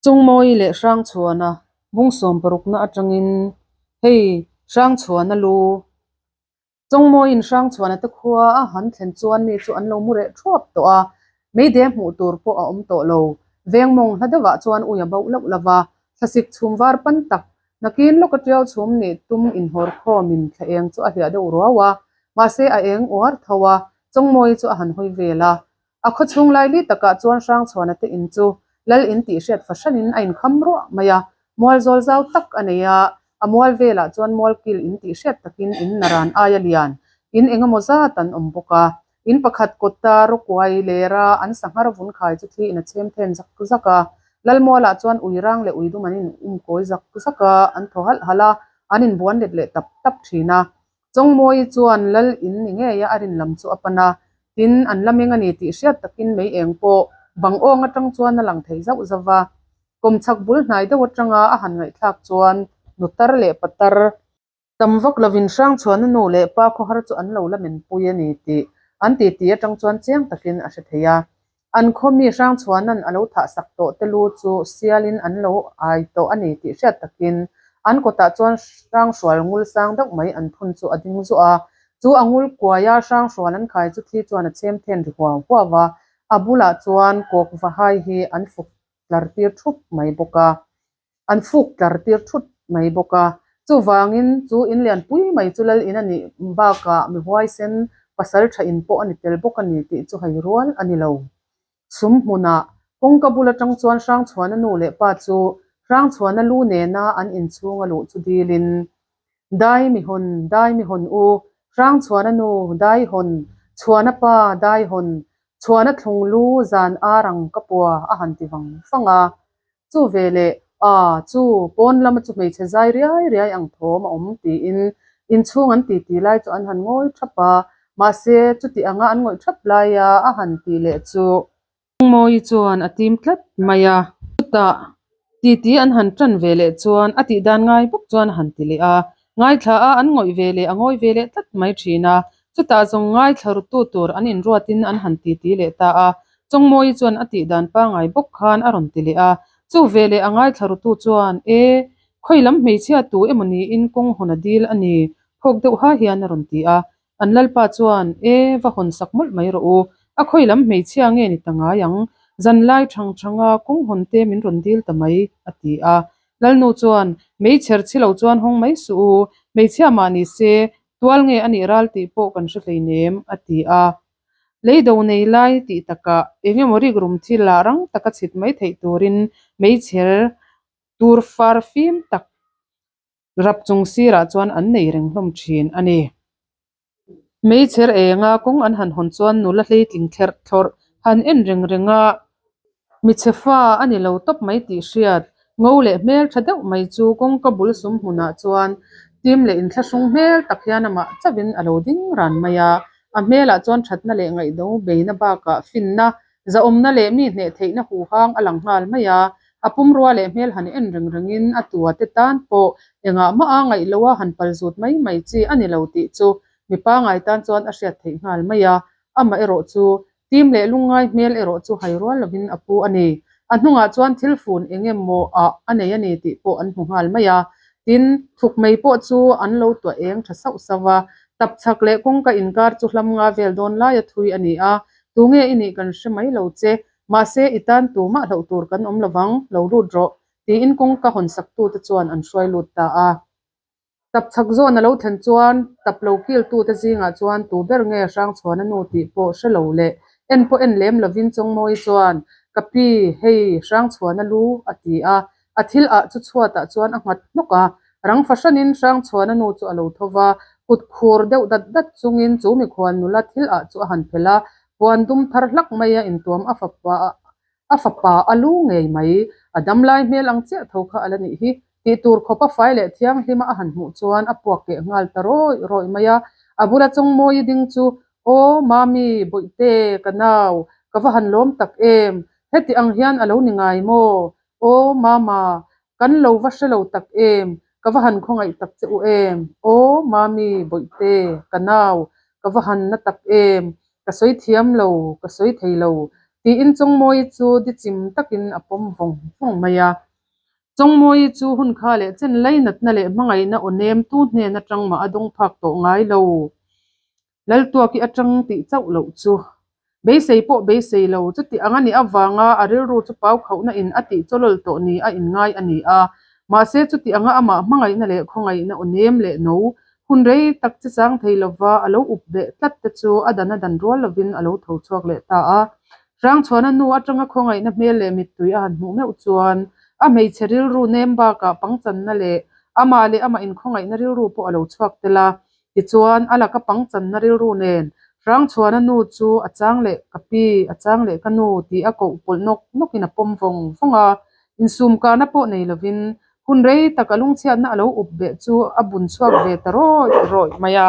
Chungmawi leh Hrangchhuana bung sawmparukna atangin hei Hrangchhuana lu Chungmawiin Hrangchhuana te khua a han thlen chuan mi chu an lo mu reh thuap tawh a, meide hmuh tur pawh a awm tawh lo. Veng mawng hla deuhah chuan ui a bauh loh lova, thlasik chhum var pan tak nakin lawka tiau chhum nih tum inhawr khawmin thla eng chu a hliah deuh ruau a, mahse a eng uar tho a, Chungmawi chu a han hawi vel a. A khaw chhung lai li takah chuan Hrangchhuana te in chu lal in tih hriat fahranin a inkham ruah mai a, mual zawl zau tak a nei a, a mual velah chuan mual kil in tih hriat takin in naran aia lian in eng emaw zat an awm bawk a. In pakhat kawta rawkuai lera an sanghar vun khai chu thli in a chhem then zak zak a, lal mualah chuan ui rang leh ui dum an in um kawi zak zak a, an thaw halh halh a, an inbuan let leh tap tap thin a. Chawngmawii chuan lal in ni ngei a a rin lam chu a pan a, tin an la meng a ni tih hriat takin mei eng pawh bang awng atang chuan a lang thei zauh zauh a. Kawmchhak bul hnai deuh atanga a han ngaihthlak chuan nutar leh patar tam vak lovin Hrangchhuana nu leh pa khawhar chu an lo la menpui a ni tih an titi atang chuan chiang takin a hre thei a. An khawmi Hrangchhuana'n a lo thah sak tawh te lu chu sialin an lo ai tawh a ni tih hriat takin an kawtah chuan Hranghrual ngul sang deuh mai an phun chu a ding zuah a. Chu a ngul kuaia Hranghrual an khai chu thli chuan a chhem then ri huau huau a, a bulah chuan kawk vahai hi an fuk tlar tir thup mai bawk a. An fuk tlar tir thut mai bawk a. Chuvangin chu in lian pui mai chu lal in a nih bakah mi huaisen pasal tha in pawh a ni tel bawk a ni tih chu hei rual a ni lo. Sum hmunah kawngka bul atang chuan Hrangchhuana nu leh pa chu Hrangchhuana lu nena an inchhung a luh chu dilin, Dai mi hawn, dai mi hawn u, Hrangchhuana nu, dai hawn, Chhuana pa, dai hawn, Chhuana thlung lu zan ar ang ka pua a han ti vang vang a. Chu ve leh, A, chu, pawn lama chu hmeichhe zai riai riai ang thawm a awm tiin inchhung an titi lai chu an han ngawi thap a, mahse chuti anga an ngawih thap laia a han ti leh chu. Mawi chuan a tim tlat mai a, chutah titi an han tan ve leh chuan a tih dan ngai bawk chuan a han ti leh a, ngaithla a an ngawih ve leh a ngawi ve leh tlat mai thin a, chutah zawng ngaithla rutu tur an inruatin an han titi leh ta a, Chawngmawii chuan a tih dan pangai bawk khan a rawn ti leh a, chu veleh a ngaithla rutu chuan, E, khawi lam hmeichhia tu emaw niin kawng hawn a dil a ni, phawk deuh ha hian a rawn ti a. An lalpa chuan, E, va hawn sak mawlh mai rawh u, a khawi lam hmeichhia nge ni ta ngai ang, zanlai thang thanga kawng hawn te min rawn dil ta mai, a ti a. Lalnu chuan, Meichher chi lo chuan hawng mai suh u, hmeichhia mah ni se, tual nge a nih ral tih pawh kan hre hleinem, a ti a. Lei do nei lai tih takah eng emaw rik rum thil ah rang taka chhit mai theih turin meichher tur far fim tak rap chung sirah chuan an nei reng hlawm thin a ni. Meichher enga kawng an han hawn chuan nula hleitling thlerh thlawrh han en reng reng a. Michhe fa a ni lo tawp mai tih hriat, ngo leh hmel tha deuh mai chu kawngka bul sum hmunah chuan tim leh inthlahrung hmel tak hian amah chauhin a lo ding ran mai a. A hmelah chuan thatna leh ngaihdo beina bakah finna, zahawmna leh mi hneh theihna huhang a lang nghal mai a. A pumrua leh hmel han en reng rengin a tua te tan pawh engah mah a ngaih loha han pal zut mai mai chi a ni lo tih chu mi pangai tan chuan a hriat theih nghal mai a. Amaherawh chu Tim leh lungngai hmel erawh chu hai rual lovin a pu a ni. A hnungah chuan thil fun eng emaw ah a nei a ni tih pawh an hmu nghal mai a. Tin, thuk mai pawh chu an lo tuah eng tha sauh sauh a. Tap chhak leh kawngka inkar chu hlam nga vel dawn laia thui a ni a. Tunge i nih kan hre mai lo che. Mahse, i tan tumah hlauh tur kan awm lovang, lo lut rawh, tiin kawngka hawn saktute chuan an hruai lut ta a. Tap chhak zawn a lo thlen chuan tap lo kiltute zingah chuan tu ber nge Hrangchhuana nu tih pawh hre lo leh en pawh en lem lovin Chawngmawii chuan, Ka pi, hei Hrangchhuana lu a ti a, a thil ah chu chhuatah chuan a nghat hnawk a. Rang fahranin Hrangchhuana nu chu a lo tho va, kut khur deuh dat dat chungin chu mikhual nula thil ah chu a han phelh a, puan dum thar hlak maia intuam a fapa A fapa a lu ngei mai, a damlai hmel ang chiah tho kha a la nih hi. Tih tur khawpa fai leh thianghlima a han hmuh chuan a puak keh nghal ta rawih rawih mai a. A bula Chawngmawii ding chu, Aw, Mami, Bawihte, ka nau, ka va han lawm tak em? Heti ang hian a lo ni ngai maw? Aw, Mama, kan lo va hre lo tak em? Ka va han khawngaih tak che u em? Aw, Mami, Bawihte, ka nau, ka va han na tak em? Ka sawi thiam lo, ka sawi thei lo. Tiin Chawngmawii chu di chim takin a pawm vawng vawng mai a. Chawngmawii chu hun kha leh chen lainatna leh hmangaihna aw nem tu hnen atang mah a dawng phak tawh ngai lo. Laltuaki atang tih chauh loh chu. Beisei pawh beisei lo, chuti ang a nih avanga a rilru chu pau khauhna in a tih chawlawl tawh ni a inngai a ni a. Mahse chuti anga amah hmangaihna leh khawngaihna aw nem leh no, hun rei tak che chang thei lova a lo up beh tlat te chu a dan a dan rual lovin a lo tho chhuak leh ta a. Hrangchhuana nu atanga khawngaihna hmel leh mittui a han hmuh meuh chuan a hmeichhe rilru nem bakah pangchanna leh amah leh amah inkhawngaihna rilru pawh a lo chhuak tel a. Tichuan, a laka pangchanna rilru nen Hrangchhuana nu chu a chang leh ka pi, a chang leh ka nu tih a koh pawlh nawk nawkin a pawm vawng vawng a. Insumkahna pawh nei lovin hun rei tak a lungchhiatna a lo up beh chu a bun chhuak ve ta rawih rawih mai a.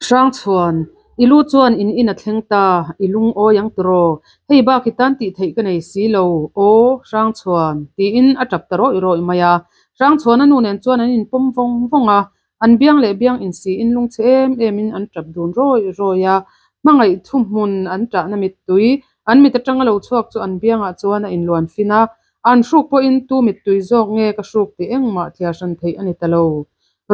Hrangchhuan, i lu chuan in in a thleng ta, i lungawi ang tiraw? Hei bak i tan tih theih ka nei si lo, aw Hrangchhuan, tiin a tap ta rawih rawih mai a. Hrangchhuana nu nen chuan an inpawm vawng vawng a, An biang leh biang insiin lungchhe em emin an tap dun rawih rawih a, hmangaih thuhmun an tahna mittui, an mit atanga lo chhuak chu an biangah chuan a inluan fin a, an hruk pawhin tu mittui zawk nge ka hruk tih engmah thliar hran theih a ni ta lo.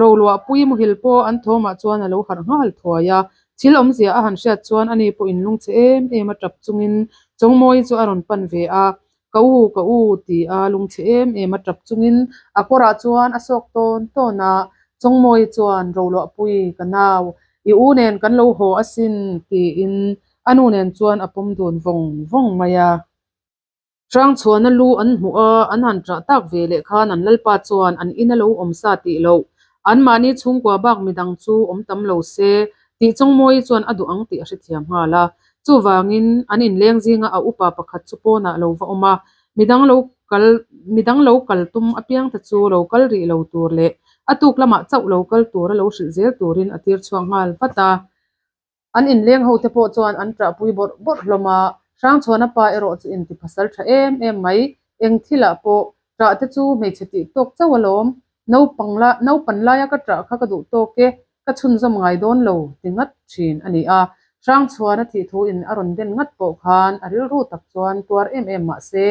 Roluahpui muhil pawh an thawmah chuan a lo harh nghal thuai a, thil awmzia a han hriat chuan ani pawhin lungchhe em em a tap chungin Chawngmawii chu a rawn pan ve a, Ka u, ka u, ti a lungchhe em em a tap chungin a kawrah chuan a sawk tawn tawn a, Chawngmawii chuan Roluahpui ka nau, i u nen kan lo haw asin, tiin a nu nen chuan a pawm dun vawng vawng mai a. Hrangchhuana lu an hmuh a, an han ṭah tak ve leh khan an lalpa chuan an ina lo awm sa tih loh, anmahni chhungkua bak midang chu awm tam lo se, tih Chawngmawii chuan a duh ang tih a hrethiam nghal a. Chuvangin, an inleng zinga a upa pakhat chu pawnah lo va awm a, midang lo kal midang lo kal tum apiangte chu lo kal rih lo tur leh a tuk lamah chauh lo kal tura lo hrilh zel turin a tir chhuak nghal vat a. An inleng hote pawh chuan an ṭahpui bawrh bawrh hlawm a, Hrangchhuana pa erawh chu inti pasal ṭha em em mai, eng thilah pawh ṭah te chu hmeichhe tih tawk chauh alawm, naupang la naupan laia ka ṭah kha ka duh tawk e, Ka chhunzawm ngai dawn lo ti ngat thin a ni a, Hrangchhuan a thih thu in a rawn den ngat pawh khan a rilru tak chuan tuar em em mah se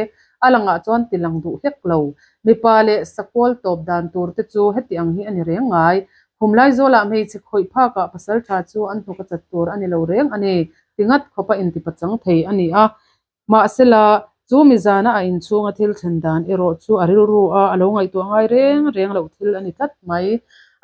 a langah chuan ti lang duh hlek lo. Mipa leh sakual tawp dan tur te chu heti ang hi a ni reng ngai. Khum Laizawlah hmeichhe khawih phakah pasaltha chu an hnuk a chat tur a ni lo reng a ni ti ngat khawpa intipachang thei a ni a. Mahsela, chu mizana a inchhunga thil thlen dan erawh chu a rilru a, a lo ngaihtuah ngai reng reng loh thil a ni tlat mai.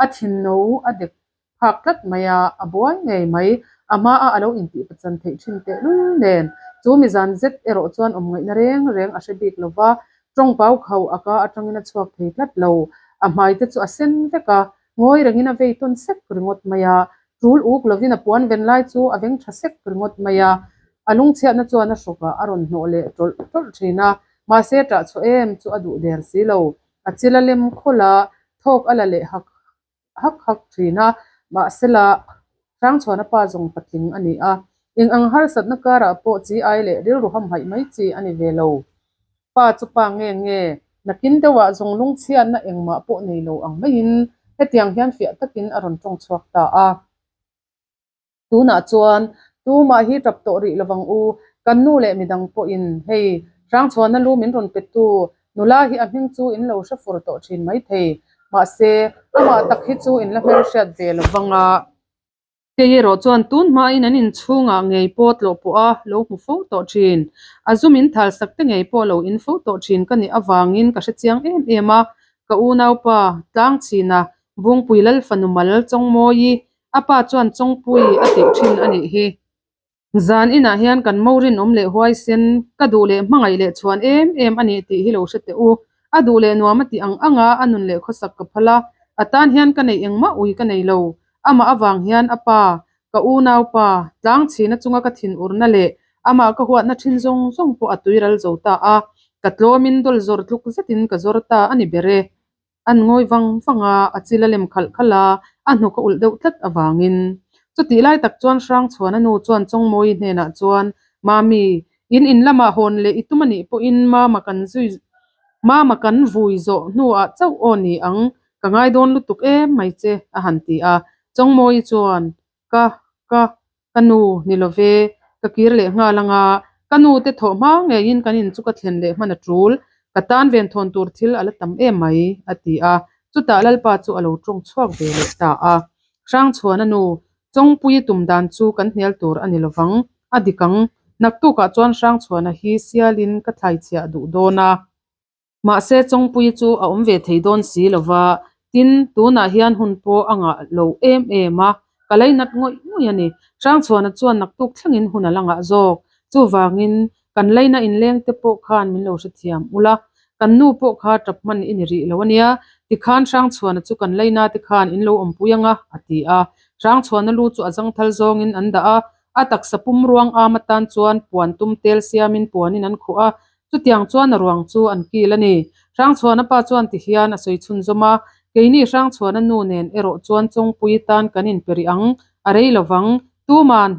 A thinno a dek phak tlat mai a, a buai ngei mai. A hmaa a lo intihpachan theih thin tehlul nen, chu mizan zet erawh chuan awm ngaihna reng reng a hre bik lo va, tawng pau khauh a ka atangin a chhuak thei tlat lo. A hmai te chu a sen vek a, ngawi rengin a vei tawn sek ringawt mai a, Tul uk lovin a puan ven lai chu a veng tha sek ringawt mai a, a lungchhiatna chuan a hrawkah a rawn hnawh leh tawlh tawlh thin a, mahse ṭah chhuah em chu a duh der si lo. A chil a lem khawlh a, thawk a la leh hak hak hak thin a, mahsela Hrangchhuana pa zawng patling a ni a, eng ang harsatna karah pawh chi ai leh rilru hamhaih mai chi a ni ve lo. Pa chu pa nge nge, nakin deuhah zawng lungchhiatna engmah pawh nei lo ang maiin hetiang hian fiah takin a rawn tawng chhuak ta a. Tunah chuan tumah hi tap tawh rih lovang u, kan nu leh midang pawhin hei Hrangchhuana lu min rawn petu nula hi a hming chu in lo hre fur tawh thin maithei, mahse amah tak hi chu in la hmelhriat ve lovang a. Kei erawh chuan tun hmain an inchhungah ngei pawh tlawh pawh a lo hmu fo tawh thin. A zum in thal sak te ngei pawh lo in fo tawh thin ka nih avangin ka hrechiang em em a, ka unaupa Tlangchhina Bungpui Lalfanu Mal Chawngmawi a pa chuan Chawngpui a tih thin a nih hi. Zan inah hian kan mo rinawm leh huaisen, ka duh leh hmangaih leh chhuan em em a nih tih hi lo hre teh u. A duh leh nuam a tih ang ang a, a nun leh khawsak ka phal a, a tan hian ka neih engmah ui ka nei lo. Amah avang hian a pa, ka unaupa, tlang chhina chunga ka thin urna leh amah ka huatna thin zawng zawng pawh a tuiral zo ta a, ka tlawmin dawl zawr tluk zetin ka zawr ta a ni ber e. An ngawi vang vang a, a chil a lem khalh khalh a, a hnuk a ulh deuh tlat avangin. Chutih lai tak chuan Hrangchhuana nu chuan Chawngmawii hnenah chuan, Mami, in in lamah hawn leh i tum a nih pawhin Mama kan zui Mama kan vui zawh hnuah chauh aw ni ang, ka ngai dawn lutuk em mai che, a han ti a. Chawngmawii chuan, Ka, ka, ka nu ni lo ve, ka kir leh nghal anga, Ka nu te thawh hma ngeiin kan in chu ka thlen leh hman a tul. Ka tan venthawn tur thil a la tam em mai, a ti a. Chutah Lalpa chu a lo tawng chhuak ve leh ta a. Hrangchhuana nu, Chawngpuii tum dan chu kan hnial tur a ni lovang, a dik ang. Naktukah chuan Hrangchhuana hi sialin ka thlaichhiah duh dawn a. Mahse Chawngpuii chu a awm ve thei dawn si lova, tin, tunah hian hun pawh a ngah lo em em a, ka leinat ngawih ngawih a ni. Hrangchhuana chuan naktuk thlengin hun a la ngah zawk. Chuvangin, kan leina inleng te pawh khan min lo hrethiam ula, kan nu pawh kha tap hman i ni rih lo a nia, tikhan Hrangchhuana chu kan leina te khan in lo awmpui anga, a ti a. Hrangchhuana lu chu a zangthal zawngin an dah a, a taksa pum ruang am atan chuan puan tum tel siamin puanin an khuh a, Chutiang chuan a ruang chu an kil a ni. Hrangchhuana pa chuan ti hian a sawi chhunzawm a, Keini Hrangchhuana nu nen erawh chuan Chawngpui tan kan inpe rih ang, a rei lovang, tuman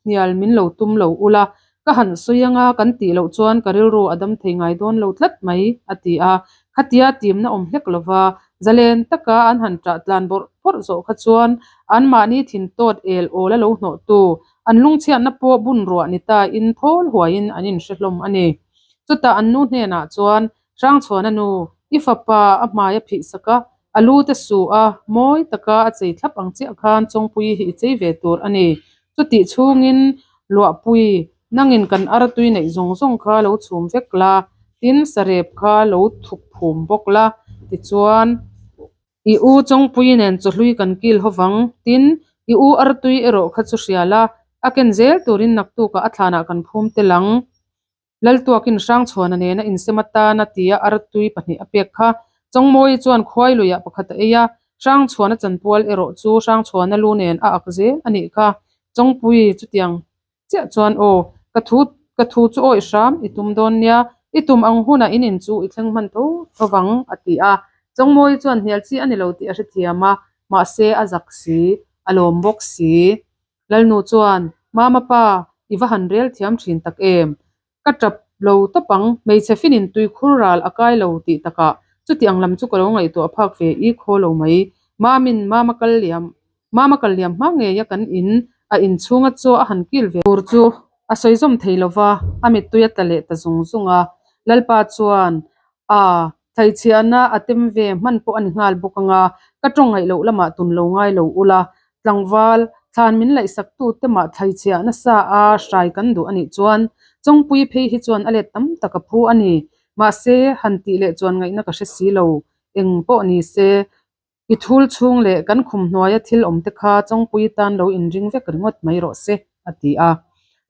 hnial min lo tum lo ula, ka han sawi anga kan tih loh chuan ka rilru a dam thei ngai dawn lo tlat mai, a ti a. Khatia timna awm hlek lova zalen taka an han ṭah tlan bawrh bawrh zawh kha chuan anmahni thin tawt el awl a lo hnawhtu An lungchhiatna pawh bun ruah ni ta in thawl huaiin an inhre hlawm a ni. Chutah an nu hnenah chuan, Hrangchhuana nu, i fapa a hmai a phih sak a, a lu te su a, mawi taka a chei thlap ang chiah khan Chawngpuii hi i chei ve tur a ni. Chutih chhungin Luahpui, nangin kan artui neih zawng zawng kha lo chhum vek la, tin sarep kha lo thuk phum bawk la, tichuan, I u Chawngpui nen chawhlui kan kil ho vang, tin, i u artui erawh kha chu hria la, a ken zel turin naktukah a thlanah kan phum tel ang. Laltuakin Hrangchhuana nena insem atana tia artui pahnih a pek kha. Chawngmawii chuan khuailuiah pakhat a ei a, Hrangchhuana chanpual erawh chu Hrangchhuana lu nen a ak zel a nih kha. Chawngpui chutiang Chiah chuan aw, ka thu ka thu chu awih hram i tum dawn nia, i tum ang hunah in in chu i thleng hman tho tho vang, a ti a. Chawngmawii chuan hnial chi a ni lo tih a hrethiam a, mahse a zak si, a lawm bawk si. Lalnu chuan, Mama pa, i va han rel thiam thin tak em? Ka tap lo tawp ang, hmeichhe finin tuikhur ral a kai lo tih takah chuti ang lam chu ka lo ngaihtuah phak ve i khaw lo mai. Mamin mama kal liam mama kal liam hma ngeia kan in a inchhunga chaw a han kil ve tur chu a sawi zawm thei lova, a mittui a tla leh ta zung zung a. Lalpa chuan a Thlaichhiahna a tem ve hman pawh a ni nghal bawk anga, ka tawng ngaih loh lamah tun lo ngai lo ula, tlangval, thlan min laihsak tu te mah thlaichhiah nasa a hrai kan duh a nih chuan Chawngpui phei hi chuan a let tam tak a phu a ni. Mahse, han tih leh chuan ngaihna ka hre si lo, eng pawh ni se. I thul chhung leh kan khum hnuaia thil awm te kha Chawngpui tan lo inring vek ringawt mai rawh se, a ti a.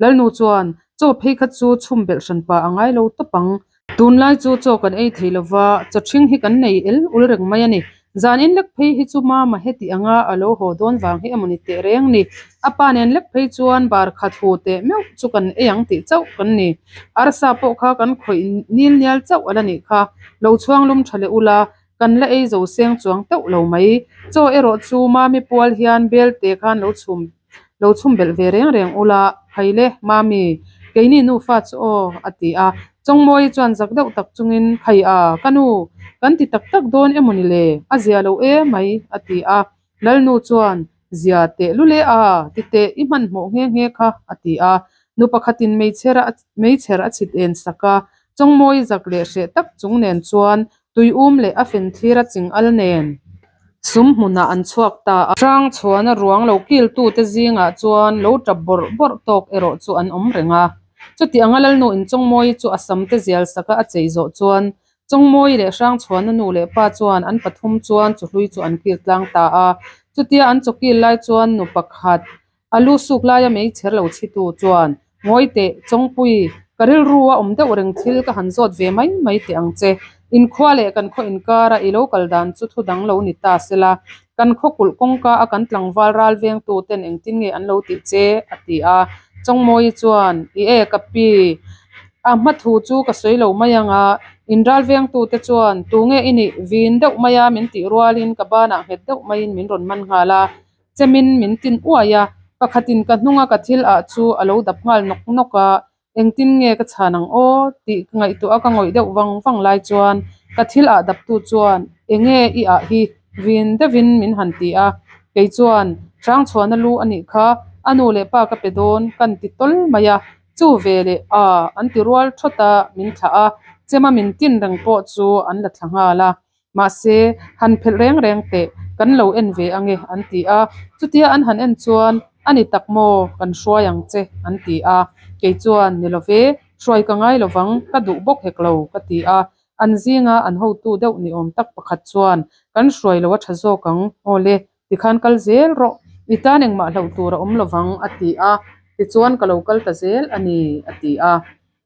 Lalnu chuan, Chaw phei kha chu chhum belh hran pa a ngai lo tawp ang. Tunlai chu chaw kan ei thei lo va, chaw ṭhing hi kan nei el ul reng mai a ni. Zan in lek phei hi chu mama heti anga a lo haw dawn vang hi emaw ni teh reng ni. A pa nen lek phei chuan bar khat hu teh meuh chu kan ei ang tih chauh kan ni. Arsa pawh kha kan khawih nil nial chauh a la nih kha. Lo chhuang lum ṭha leh ula, Kan la ei zo seng chuang teuh lo mai. Chaw erawh chu Mami pual hian belte khan lo chhum lo chhum belh ve reng reng ula, Haile, Mami, keini nufa chu aw, a ti a. Chawngmawii chuan zak deuh tak chungin, Khai a, ka nu, kan ti tak tak dawn emaw ni le, a zia lo e mai, a ti a. Lalnu chuan, Zia teh lule a, ti teh i hmanhmawh nghe nghe kha, a ti a. Nu pakhatin meichher a meichher a chhit en sak a. Chawngmawii zak leh hreh tak chung nen chuan Tui um leh a fen thlir a ching al nen sum hmunah an chhuak ta a. Hrangchhuana ruang lo kiltute zingah chuan lo tap bawrh bawrh tawk erawh chu an awm reng a. Chuti anga Lalnu in Chawngmawii chu a samte zial saka a chei zawh chuan Chawngmawii leh Hrangchhuana nu leh pa chuan an pathum chuan chuhlui chu an kil tlang ta a. Chutia an chaw kil lai chuan nu pakhat A lu suk laia meichher lo chhitu chuan, Ngawi teh, Chawngpui, ka rilru a awm deuh reng thil ka han zawt ve mai mai teh ang che. Inkhua leh kan khaw inkara i lo kal dan chu thu dang lo ni ta sela, kan khaw kulh kawngka a kan tlangval ral vengtu ten engtin nge an lo tih che? a ti a. Chawngmawii chuan, I e ka pi, a hma thu chu ka sawi lo mai ang a, in ral vengtu te chuan tunge i nih vin deuh maia min tih rualin ka banah nghet deuh maiin min rawn man nghal a. Chemin min tin uai a, pakhatin ka hnunga ka thil ah chu a lo dap nghal nawk nawk a, engtin nge ka chhan ang aw tih ka ngaihtuah a ka ngawih deuh vang vang lai chuan ka thil ah daptu chuan enge i ah hi vin deuhin min han ti a, kei chuan Hrangchhuana lu a nih kha, a nu leh pa ka pe dawn kan ti tawl mai a. Chu ve leh a, an ti rual thawt a, min thlah a, chema min tin reng pawh chu an la thla nghal a. Mahse, han phelh reng reng teh, kan lo en ve ange, an ti a. Chutia an han en chuan, A ni tak maw, kan hruai ang che, an ti a. Kei chuan, Ni lo ve, hruai ka ngai lo vang, ka duh bawk hek lo, ka ti a. An zinga an hotu deuh ni awm tak pakhat chuan, Kan hruai lo a tha zawk ang, aw le, tikhan kal zel rawh, i tan engmah hlauh tur a awm lo vang, a ti a. Tichuan ka lo kal ta zel a ni, a ti a.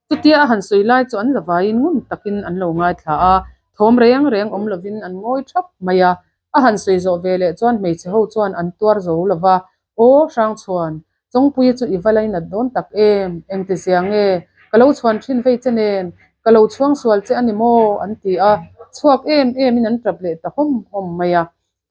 Chutia a han sawi lai chu an zavaiin ngun takin an lo ngaithla a, thawm reng reng awm lovin an ngawi thap mai a. A han sawi zawh ve leh chuan hmeichhe ho chuan an tuar zo lo va, Aw Hrangchhuan, Chawngpuia chu i va lainat dawn tak em? Engti zia nge? Ka lo chhuan thin vei che nen, ka lo chhuang sual che a ni maw? an ti a, chhuak em emin an tap leh ta hawm hawm mai a.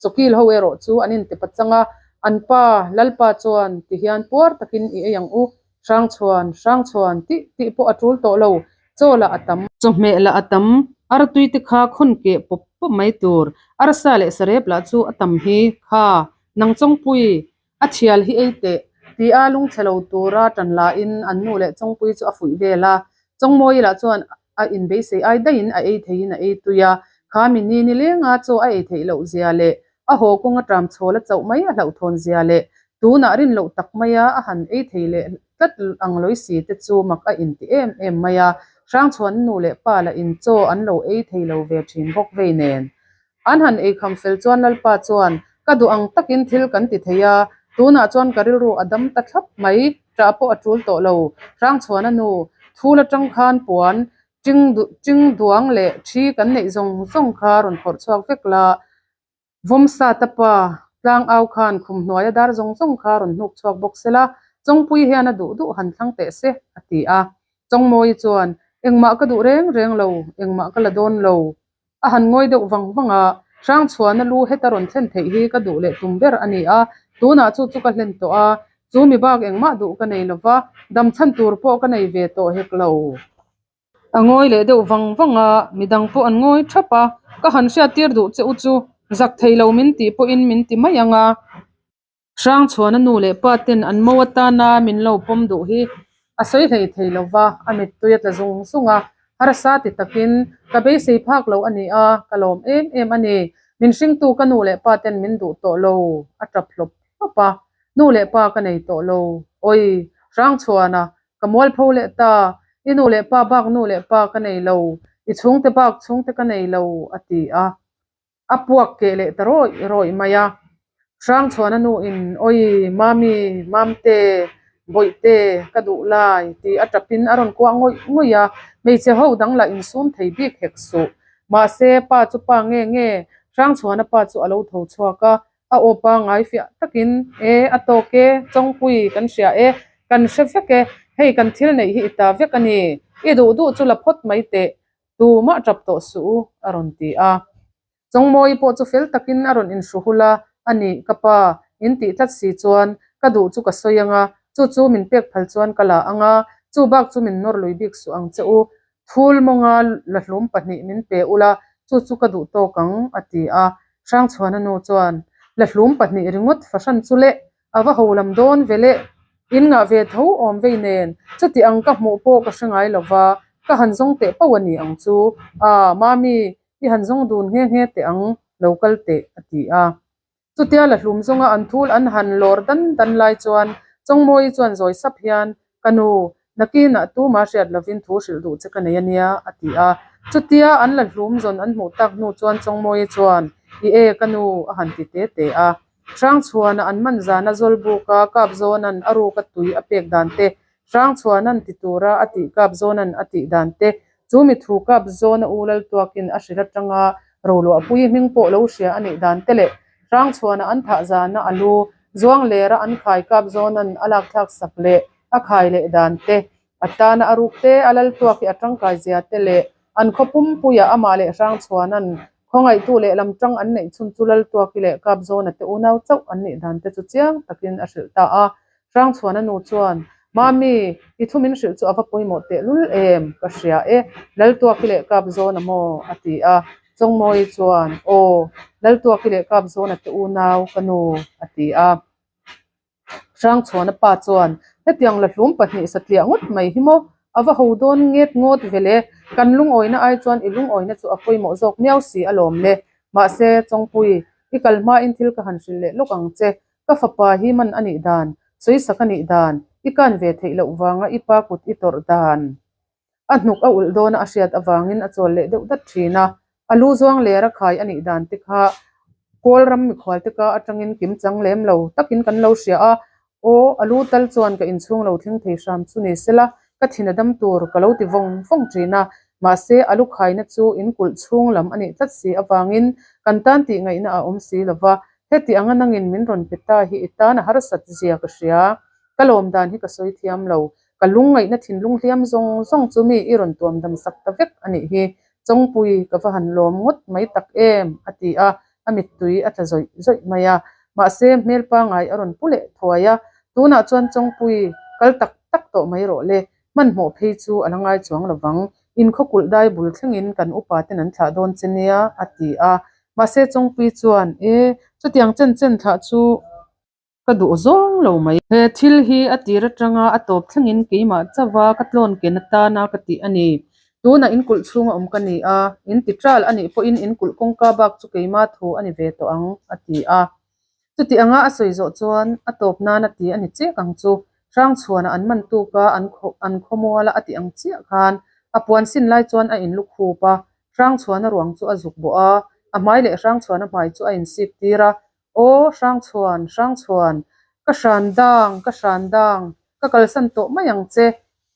Chawkil ho erawh chu an inti pachang a, an pa, Lalpa chuan ti hian puar takin i ei ang u, Hrangchhuan, Hrangchhuan tih tih pawh a tul tawh lo, chaw lah a tam, chawhmeh lah a tam, artui te kha khawn keh pawp pawp mai tur, arsa leh sarep lah chu a tam hi, kha, nang Chawngpui, a thial hi ei teh, ti a lungchhe lo tura tan lahin an nu leh Chawngpui chu a fuih vel a, Chawngmawi lah chuan a inbeisei ai daihin a ei theihin a ei tui a, kha mi ni ni lenga chaw a ei theih loh zia leh a haw kawng a ṭam chhawl a chauh mai a hlauhthawn zia leh tunah rin loh tak maia a han ei thei leh tlat ang lawi si te chu mak a inti em em mai a, Hrangchhuan nu leh pa lah in chaw an lo ei thei lo ve ṭhin bawk vei nen. An han eikham fel chuan Lalpa chuan, Ka duh ang takin thil kan ti thei a, tunah chuan ka rilru a dam ta thlap mai, ṭah pawh a ṭul tawh lo. Hrangchhuana nu, Thul aṭang khan puan, ṭing ṭing duang leh ṭhi kan neih zawng zawng kha rawn phawrh chhuak vek la, Vawmsa ta pa, tlang au khan khum hnuaia dar zawng zawng kha rawn hnuk chhuak bawk se la, Chawngpui hian a duh duh han thlang teh se, a ti a. Chawngmawi chuan, Engmah ka duh reng reng lo, engmah ka la dawn lo. A han ngawi deuh vang vang a, Hrangchhuana lu heta rawn thlen theih hi ka duh leh tum ber a ni a, tunah chu chu ka hlen tawh a, chu mi bak engmah duh ka nei lo va, dam chhan tur pawh ka nei ve tawh hek lo. A ngawi leh deuh vang vang a, midang pawh an ngawi thap a, ka han hriattir duh che u chu zak thei lo min tih pawhin min ti mai ang a. Hrangchhuana nu leh pa ten an mo atana min lo pawm duh hi a sawi hlei thei lo va, a mittui a tla zung zung a, harsa ti takin ka beisei phak lo a ni a, ka lawm em em a ni. Min hringtu ka nu leh pa ten min duh tawh lo, a tap hlawp hlawp a, nu leh pa ka nei tawh lo, awi Hrangchhuana ka mualpho leh ta, i nu leh pa bak nu leh pa ka nei lo, i chhungte bak chhungte ka nei lo, a ti a. A puak keh leh ta rawih rawih mai a. Hrangchhuana nu in, Awi, Mami, Mamte, Bawihte, ka duh lai, tih a tapin a rawn kuah ngawih ngawih a. Hmeichhe ho dang lah insum thei bik hek suh. Mahse, pa chu pa nge nge, Hrangchhuana pa chu a lo tho chhuak a. A aw pangngai fiah takin, E, a tawk e, Chawngpui, kan hria e, kan hre vek e, hei kan thil neih hi i ta vek a ni, i duh duh chu la phawt mai teh, Tumah tap tawh suh u, a rawn ti a. Chawngmawi pawh chu fel takin a rawn inhru hul a, A nih, ka pa, in tih tlat si chuan ka duh chu ka sawi ang a, chu chu min pek phal chuan ka la ang a, chu bak chu min nawr lui bik suh ang che u. Thul mawnga lahlum pahnih min pe ula, chu chu ka duh tawk ang, a ti a. Hrangchhuana nu chuan, Lahlum pahnih ringawt fahran chu leh, A va ho lam dawn ve leh, in ngah ve tho awm vei nen, chuti ang ka hmuh pawh ka hre ngai lo va, ka han zawng teh pauh a ni ang chu. A, Mami, i han zawng dun nghe nghe teh ang, lo kal teh, a ti a. Chutia la hlum zawnga an thul an han lawr dan dan lai chuan Chawngmawi chuan zawi sap hian, Ka nu, nakinah tuma hriat lovin thu hrilh duh che ka nei a nia, a ti a. Chutia an la hlum zawn an hmuh tak hnu chuan Chawngmawi chuan, I e, ka nu, a han ti te te a. Hrangchhuana an man zana Zawlbuka Kapzawnan a ruka tui a pek dan te, Hrangchhuanan ti tura a tih Kapzawnan a tih dan te, chu mi thu Kapzawna u Laltuakin a hrilh atanga Roluahpuii hming pawh lo hria a nih dan te leh Hrangchhuana an thah zana a lu Zuanglera an khai Kapzawnan a lakthlak sak leh a khai leh dan te, a tana a ruk te, a Laltuak hi a tangkai zia te leh an khaw pumpuia amah leh Hrangchhuanan Khawngaihtu leh lam tang an neih chhun chu Laltuaki leh Kapzawna te unau chauh an nih dan te chu chiang takin a hrilh ta a. Hrangchhuana nu chuan, Mami, i thu min hrilh chu a va pawimawh tehlul em? Ka hria e, Laltuaki leh Kapzawna maw? a ti a. Chawngmawii chuan, Aw, Laltuaki leh Kapzawna te unau ka nu, a ti a. Hrangchhuana pa chuan, Hetiang la hlum pahnih satliah ngawt mai hi maw? A va ho dawn nget ngawt ve le. Kan lungawina ai chuan i lungawina chu a pawimawh zawk miau si alawm le. Mahse, Chawngpui, i kal hmain thil ka han hrilh leh lawk ang che. Ka fapa hi man a nih dan, sawisak a nih dan, i kan ve theih loh vanga i pa kut i tawrh dan. A hnuk a ulh dawna a hriat avangin a chawl leh deuh dat thin a. A lu zuang ler a khai a nih dan te kha Kawl ram mikhual te ka atangin kim chang lem lo takin kan lo hria a, aw a lu tal chuan ka inchhung lo thleng thei hram chu ni sela ka thin a dam tur ka lo ti vawng vawng thin a, mahse a lu khaina chu in kulh chhung lam a nih tlat si avangin kan tan tih ngaihna a awm si lova, heti anga nangin min rawn pe ta hi i tan a harsat zia ka hria, ka lawm dan hi ka sawi thiam lo. Ka lungngaihna thinlung hliam zawng zawng chu mi i rawn tuam dam sak ta vek a nih hi. Chawngpui ka va han lawm ngawt mai tak em? a ti a, a mittui a tla zawih zawih mai a. Mahse, hmel pangai a rawn pu leh thuai a, Tunah chuan Chawngpui kal tak tak tawh mai rawh le, hmanhmawh phei chu a la ngai chuang lo vang. Inkhawkulh dai bul thlengin kan upa ten an thlah dawn che nia, a ti a. Mahse, Chawngpui chuan, E, chutiang chen chen thlah chu. Ka duh zawng lo mai. He thil hi a tir atanga a tawp thlengin keimah chauha ka tlawn ken atana ka tih a ni. Tunah in kulh chhunga awm ka ni a, in ti ṭal a nih pawhin in kulh kawngka bak chu keimah thu a ni ve tawh ang, a ti a. Chuti anga a sawi zawh chuan a tawp nan a ti a ni chiak ang chu. Hrangchhuana an man tuk a, an an khawmuala a tih ang chiah khan a puan sin lai chuan a inlu khup a, Hrangchhuana ruang chu a zuk bawh a, a hmai leh Hrangchhuana hmai chu a insik tir a, Aw, Hrangchhuan, Hrangchhuan, ka hran dang, ka hran dang, ka kalsan tawh mai ang che,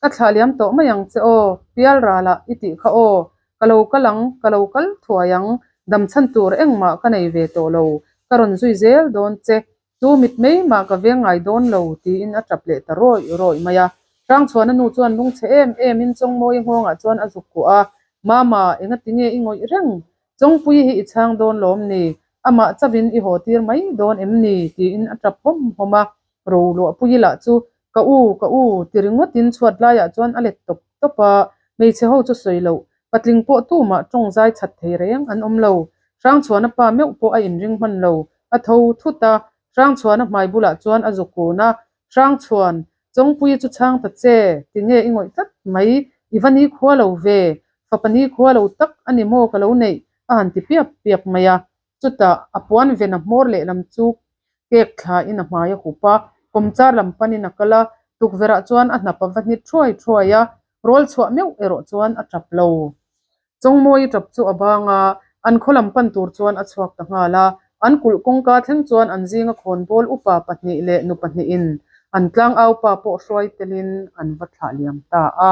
ka thlah liam tawh mai ang che aw, pial ralah i tih kha aw, ka lo kal ang, ka lo kal thuai ang, dam chhan tur engmah ka nei ve tawh lo, ka rawn zui zel dawn che, tu mit mai mah ka veng ngai dawn lo, tiin a tap leh ta rawih rawih mai a. Hrangchhuana nu chuan lungchhe em emin Chawngmawii nghawngah chuan a zuk kuah a, Mama, engatinge i ngawih reng? Chawngpui hi i chhang dawn lawm ni? Amah chauhin i haw tir mai dawn em ni? tiin a tap hawm hawm a. Roluahpuii lah chu, Ka u, ka u, ti ringawtin chhuat laiah chuan a let tawp tawp a. Hmeichhe ho chu sawi loh, patling pawh tumah tawng zai chat thei reng an awm lo. Hrangchhuana pa meuh pawh a inring hman lo. A tho thut a, Hrangchhuana hmai bulah chuan a zuk kun a. Hrangchhuan, Chawngpuii chu chhang ta che, tinge i ngawih tlat mai, i va nikhua lo ve, fapa nikhua lo tak a ni maw ka lo neih, a han ti piap piap mai a. Chutah a puan ven a hmawr lehlam chu kek thlain a hmai a hup a, kawmchar lam panin a kal a, tukverhah chuan a hnap a va hnit thuai thuai a, rawl chhuah meuh erawh chuan a tap lo. Chawngmawii tap chu a bang a, an khaw lam pan tur chuan a chhuak ta nghal a. An kulh kawngka thleng chuan an zinga khawnbawl upa pahnih leh nu pahnihin an tlangau pa pawh hruai telin an va thlah liam ta a.